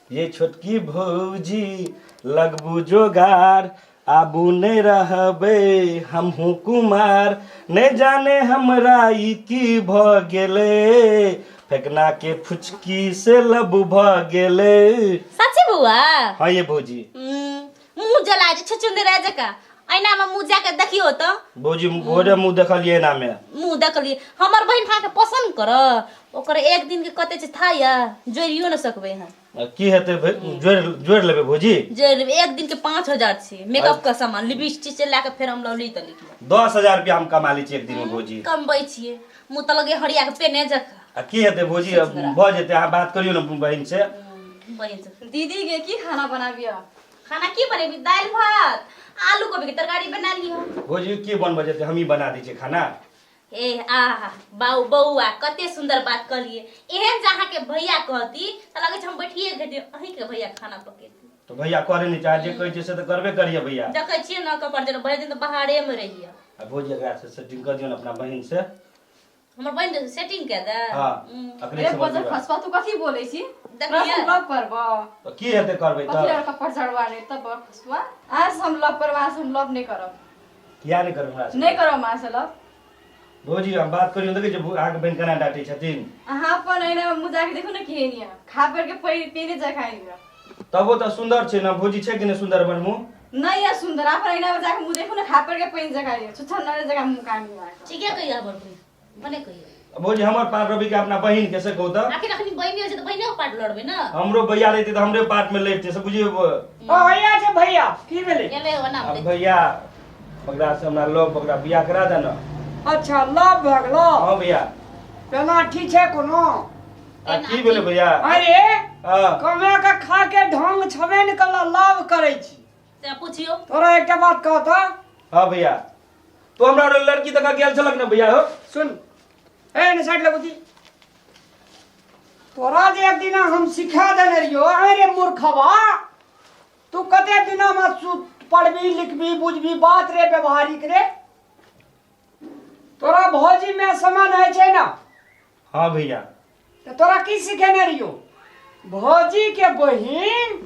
ये छोटकी भौजी लगबू जोगार, आबू नहि रहबै हमहूँ कुमार, नहि जाने हमरा ई की भऽ गेलै, फेकना के फुचकी से लब भऽ गेलै। सच्ची बौआ? हाँ ये भौजी। मुँह जला जे छुछुंदरा जकाँ ऐना में मुँह जाके देखियो तो। भौजी, भोरे मुँह देखलियै ऐना में। मुँह देखलियै। हमर बहिन अहाँके पसंद कर, ओकर एक दिन के कते छै था या जोड़ियो न सकबै अहाँ। आ की हेतै, जोड़ि जोड़ि लेबै भौजी। जोड़ि लेबै। एक दिन के 5000 छै मेकअप के सामान, लिपस्टिक से लए के फेर हम लौली तऽ लिख लेब। 10,000 रुपया हम कमा लै छी एक दिन में भौजी। कमबै छियै, मुँह तऽ लगे हरिया के पेने जकाँ। आ की हेतै भौजी, भऽ जेतै, अहाँ बात करियौ ने बहिन से। बहिन से। दीदी गे, की खाना बनाबियौ? खाना की बनेबी? दालि भात आलू गोभी के तरकारी बना लियो। भौजी, की बनबै जेतै, हमही बना दै छियै खाना। ए आहा बाऊ, बौआ कते सुंदर बात कहलिए। एहन जे अहाँके भैया कहती तऽ लगै छै हम बैठिए घेतियै, अहींके भैया खाना पकेती। तऽ भैया करे नहि चाहे जे कहै छियै से तऽ करबे करियै भैया। देखै छियै ने कपर जेना भरि दिन तऽ बाहरे मे रहियै। आ भौजी, एकरा से सेटिंग कऽ दियौ ने अपना बहिन से। हमर बहिन सेटिंग कए दे। हाँ, अखने अरे समझ बजर जेबै। खसबा, तू कथी बोलै छी? देखलियै? तोरा से लव करब तऽ की हेतै करबै कथी तऽ? लड़का कपड़ झड़वा नहीं तब बड़ खसुआ। आज से हम लव करब, आज से हम लव नहीं करब। किया नहि करबै हमरा से? नहीं करब अहाँ से लव। भौजी, हम बात करियौ, देखै छियै अहाँके बहिन केना डाँटै छथिन। अहाँ अपन एना मुँह जाके देखू ने केहन यऽ, खा पर के पेने जाय खाइ यऽ। तबो तऽ सुन्दर छै ने भौजी, छै कि नहि सुन्दर हमर मुँह? नहीं यऽ सुन्दर। अपन एना में जाके मुँह देखू ने, खा पर के पानि जकाँ यऽ, छुच्छा नरे जकाँ मुँह कान यऽ। ठीके कहियो हमर बहिन, भने कहियो। भौजी, हमर पार रवि के अपना बहिन के से कहू तऽ। आखिर अखनी बहिन छै तऽ बहिने के पाट लड़बै ने। हमरो भैया रहितै तऽ हमरे पाट में लड़ितै से बुझियौ। ओ भैया छै, भैया की भेलै? गेलै ओना। अब भैया, ओकरा से हमरा लव, ओकरा बियाह करा दे ने। अच्छा, लव भऽ गेलो? हाँ भैया। पेनाठी छै कोनो? आ की भेलै भैया? अरे हाँ। कमा के खा के ढंग छबे ने कला, लव करै छी। से पूछियो। तोरा एकटा बात कह तऽ। हाँ भैया, तो हमरा ओरे लड़की तक गेल छलक ने भैया हो। सुन, ए ने साइड लगुती, तोरा जे एक दिना हम सिखा देने रहियो, अरे मूर्खवा, तू कते दिना में पढ़बी लिखबी बुझबी बात रे व्यवहारिक रे? तोरा भौजी में समान है छै ना? हाँ भैया। तो तोरा की सिखेने रहियो? भौजी के बहिन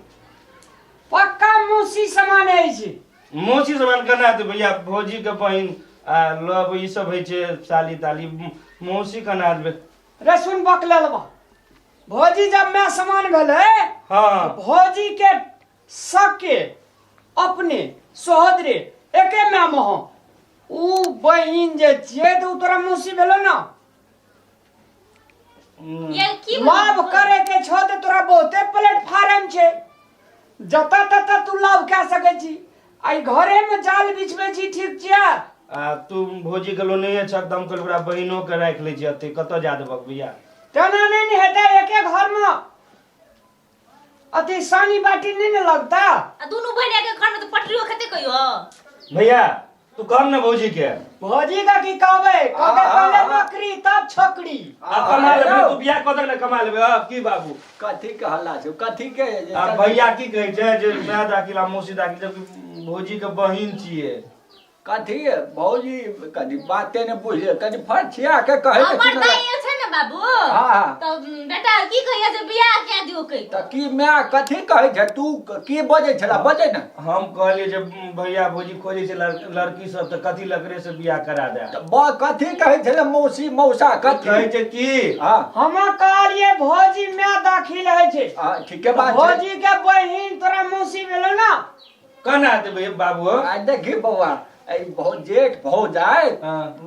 पक्का मौसी समान है छै। मौसी समान केना हेतै भैया? भौजी के बहिन आ लव ई सब होइ छै, साली ताली, मौसी केना हेतै? रे सुन बकलेलबा, भौजी जब मैं समान भेलै, भौजी के सके अपने सोहदरे एके my मह उ बहिन जे छियै तऽ उ तोरा मौसी भेलो ना। ये की लाभ करे के छौ तऽ तोरा बहुते प्लेटफार्म छै, जतऽ ततऽ तू लाभ कए सकै छी। आई घरे में जाल बिछबै छी, ठीक छियै? आ तू भौजी के लोनैये छक तऽ हम कहलियै ओकरा बहिनो के राखि लै छी, एते कतऽ जा देबक भैया? तेना नहि ने हेतै, एके घर में अथी सानी बाटी नहि ने लगता। आ दुनू बहिन एके घर में तऽ पटरियो खेतै कहियो। भैया, तू कह ने भौजी के। भौजी का की कहबै? कहबै पहले नौकरी तब छोकरी। आ कमा लेबै, तू बियाह कऽ देख ने, कमा लेबै। हँ की बाबू? कथी के हल्ला छौ, कथी के? आ भैया की कहै छै जे माय दाखिल आ मौसी दाखिल, जबकि भौजी के बहिन छियै। कथी भौजी, कथी बाते ने बुझलियै, कनि फरछिया के कहै ने। हमर दाई आयल छै ने बाबू। हाँ। तऽ बेटा की कहिया जे बियाह कए दियौ कहि। तऽ की माय कथी कहै छै? तू की बजै छला, बजै ने। हम कहलियै जे भैया, भौजी खोजै छै लड़की सब, तऽ कथी लकड़े से बियाह करा दे। तऽ कथी कहै छलै मौसी मौसा कथी कहै छै की? हाँ। हम कहलियै भौजी माय दाखिल होइ छै। हाँ, ठीके बात छै। भौजी के बहिन तोरा मौसी भेलो ना। केना हेतै भैया बाबू हो? आ देखी बौआ, एहि बहुत जेठ भौजाइ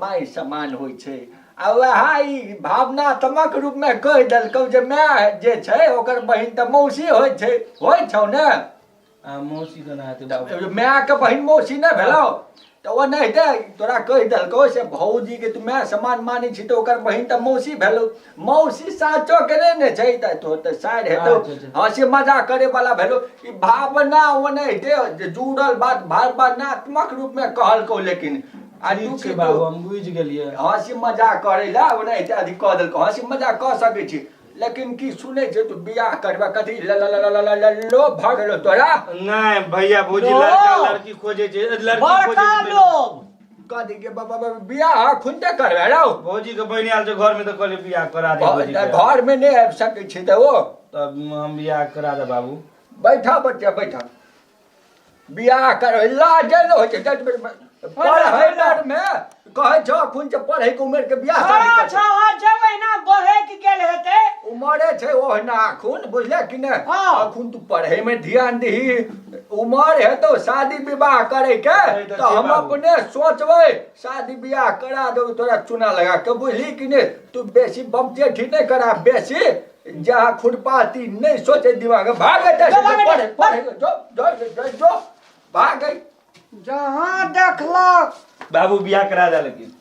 माय समान होइ छै, आ वएह ई भावनात्मक रूपमे कहि देलकौ जे माय जे छै ओकर बहिन तऽ मौसी होइ छै, होइ छौ ने? आ मौसी केना हेतै बाबू? मायके बहिन मौसी नहि भेलौ? तऽ ओ नहि हेतै, तोरा कहि देलकौ से भौजीके तू माय समान मानै छी तऽ ओकर बहिन तऽ मौसी भेलौ। मौसी साचो के नहि ने छै तऽ तो तऽ साइड हेतौ। अच्छा, अच्छा। हँसी मजाक करे वाला भेलौ ई भावना, ओ नहि हेतै जे जुड़ल बात भावनात्मक रूपमे कहलकौ, लेकिन आ ठीक तू छै की बाबू, हम बुझि गेलियै। हँसी मजाक करै लए ओ नहि हेतै, अथी कऽ देलकौ, हँसी मजाक कऽ सकै छी, लेकिन की सुनै छै तू बियाह करबा कथी ल ल ल ल ल ल लोभ भऽ गेलो तोरा? नहि भैया, भौजी लो। लड़का लड़की खोजै छै, लड़की खोजै बड़का छै। लोग कथी के बाबा बियाह खुनते करबे रौ? भौजी के बहिन आयल छै घर में तऽ कहलियै बियाह करा दे भौजी के। घर में नहि आबि सकै छै तऽ ओ तब हम बियाह करा दे बाबू। बैठा बच्चा बैठा, बियाह कर लाजे ने होइ छै। पढ़ै लड़ में कहै छौ अखुन जे पढ़ै के उमेर के बियाह शादी छोड़ा कर। छहा जेबै ना बहेक गेल हेतै। उमरे छै ओहिना अखुन, बुझले कि ने? हाँ। अखुन तू पढ़ै में ध्यान दही, उमर हेतौ शादी विवाह करे के पढ़ै तऽ तऽ हम छै बाबू। अपने सोचबै शादी विवाह करा देबै तोरा चुना लगा के, बुझली कि ने? तू बेसी बमजेठी नहि करा, बेसी जहाँ खुरपाती नहि सोचे दिमाग भाग एतऽ से, जो भाग पढ़े एतऽ, पढ़े जो जो जो जो भागै। जहाँ देखलक बाबू बियाह करा दे लेकिन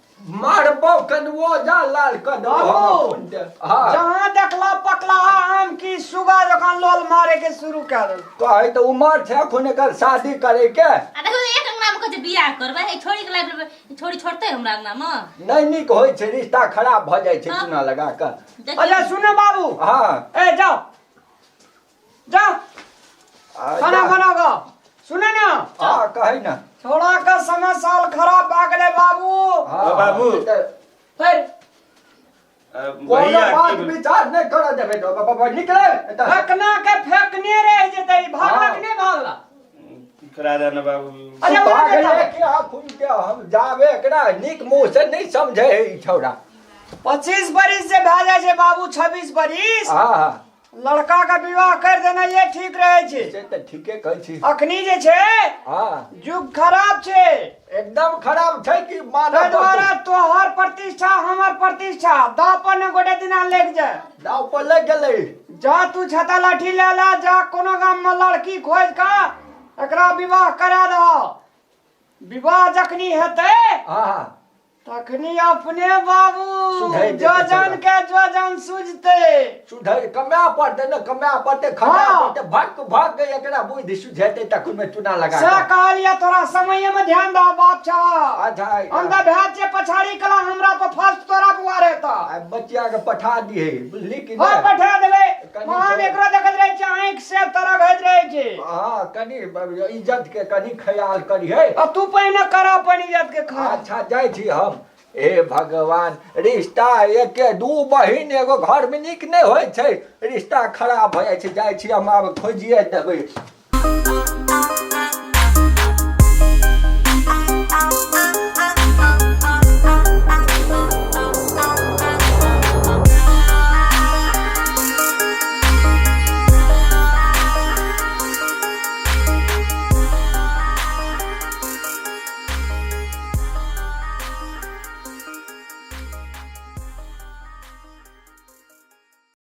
मारबो कनवो जा लाल कऽ देबो बाबू। हम अखुन ते। हाँ। जहाँ देखला पकला आम की सुगा जकाँ लोल मारे के शुरू कए देल। कहै तऽ उमर छै अखुन एकर शादी करे के। आ देखो एक अंगना में कहै छै बियाह करबै, ए छोड़ी के लाइब लेबै, ई छोड़ी छोड़तै हमरा अंगना में? नहि नीक होइ छै, रिश्ता खराब भऽ जाइ छै हाँ। चूना लगा कऽ। देखियौ। अच्छा सुन बाबू। हाँ। ए जाओ जाओ आ, खाना जा। बना गो, सुने ना? हाँ कहै ना। छोड़ा का समय साल खराब भए गेलै बाबू। हाँ, ओ बाबू। से तऽ फिर कोनो भैया बात की विचार नहि करऽ देबै तऽ बाबा निकले एतऽ। फेकना के फेकने रह जेतै, ई भागलक हाँ। नहि भागला। करा दे ना बाबू। अच्छा, बना भागले देता। कि अखुन के हम जाबे एकरा नीक मुँह से नहि समझे है ई छौड़ा। 25 बरिस जे भए जाइ छै बाबू, 26 बरिस, हाँ हाँ, लड़का के विवाह कर देना ये ठीक रहे छै। से तऽ ठीके कहै छी। अखनी जे छै हाँ, युग खराब छै, एकदम खराब छै कि मानव ताहि दुआरे तोहर प्रतिष्ठा हमर प्रतिष्ठा दाव पर ने गोटे दिना लागि जाय। दाव पर लागि गेलै। जा तू छता लाठी ले ला, जा कोनो गाम में लड़की खोज के एकरा विवाह करा दह। विवाह जखनी हेतै हाँ तखनी अपने बाबू सुधरि जो जेतै जान छौड़ा। के जो जान सुझतै। सुधरि कमाए पड़तै ने, कमाए पड़तै, खटाए हाँ। पड़तै, भक भक एकरा बुद्धि सुझेतै तखन में चूना लगा से कऽ। कहलियै तोरा समय में ध्यान दह बाप छा। अच्छा। हम तऽ भए छियै पछाड़ी कला, हमरा पर फर्स्ट तोरा बुआ रहता। आ बचिया के पठा दिहे, बुझली कि हाँ नहि? पठा देबै। कनि हम छोड़। एकरो देखैत रहै छियै, आँखि से तरह होइत रहै छै। हाँ कनि इज्जत के कनि ख्याल करिहे। आ तू पहिने कर अपन इज्जत के खा। अच्छा जाइ छी हम। हे भगवान, रिश्ता एके दू बहिन एगो घर में नीक नहि होइ छै, रिश्ता खराब भऽ जाइ छै। जाइ छी हम, आब खोजिए देबै।